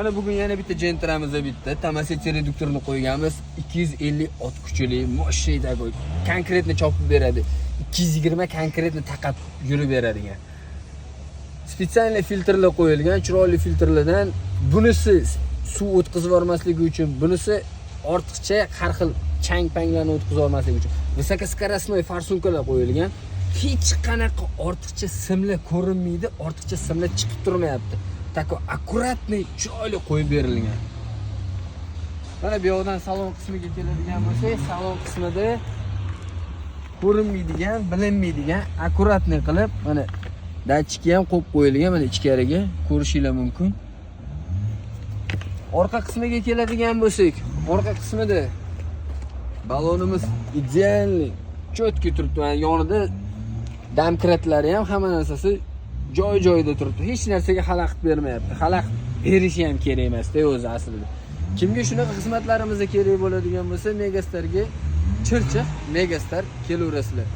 Mana bugun yana bitta Gentra'mizda bitta Tomasetti reduktorini qo'yganmiz. 250 ot kuchli, мощный такой, конкретно chopib beradi. 220 конкретно taqab yurib beradigan. Специальный filtrlar qo'yilgan, chiroyli filtrlardan. Bunisi suv o'tkazib yubormasligi uchun, bunisi ortiqcha har xil chang panglarni o'tkazib yubormasligi uchun. Высокоскоростной форсунка lar qo'yilgan. Hech qanaqa ortiqcha simlar ko'rinmaydi, ortiqcha simlar chiqib turmayapti. Такой аккуратный, chiroyli qo'yib berilgan. Mana bu yoqdan salon qismiga keladigan bo'lsak, salon qismida ko'rinmaydigan, bilinmaydigan, аккуратный qilib, mana datchiki ham qo'yib qo'yilgan, mana ichkariga ko'rishinglar mumkin. Orqa qismiga keladigan bo'lsak, orqa qismida balonimiz идеальный, четкий turibdi. Mana yonida домкрат lari ham, hamma narsasi joy joyida turibdi. Hech narsaga xalaqit bermayapti. Xalaqit berishi ham kerak emasda o'zi aslida. Kimga shunaqa xizmatlarimiz kerak bo'ladigan bo'lsa, Megastarga, Chirchiq Megastar, kelaverasizlar.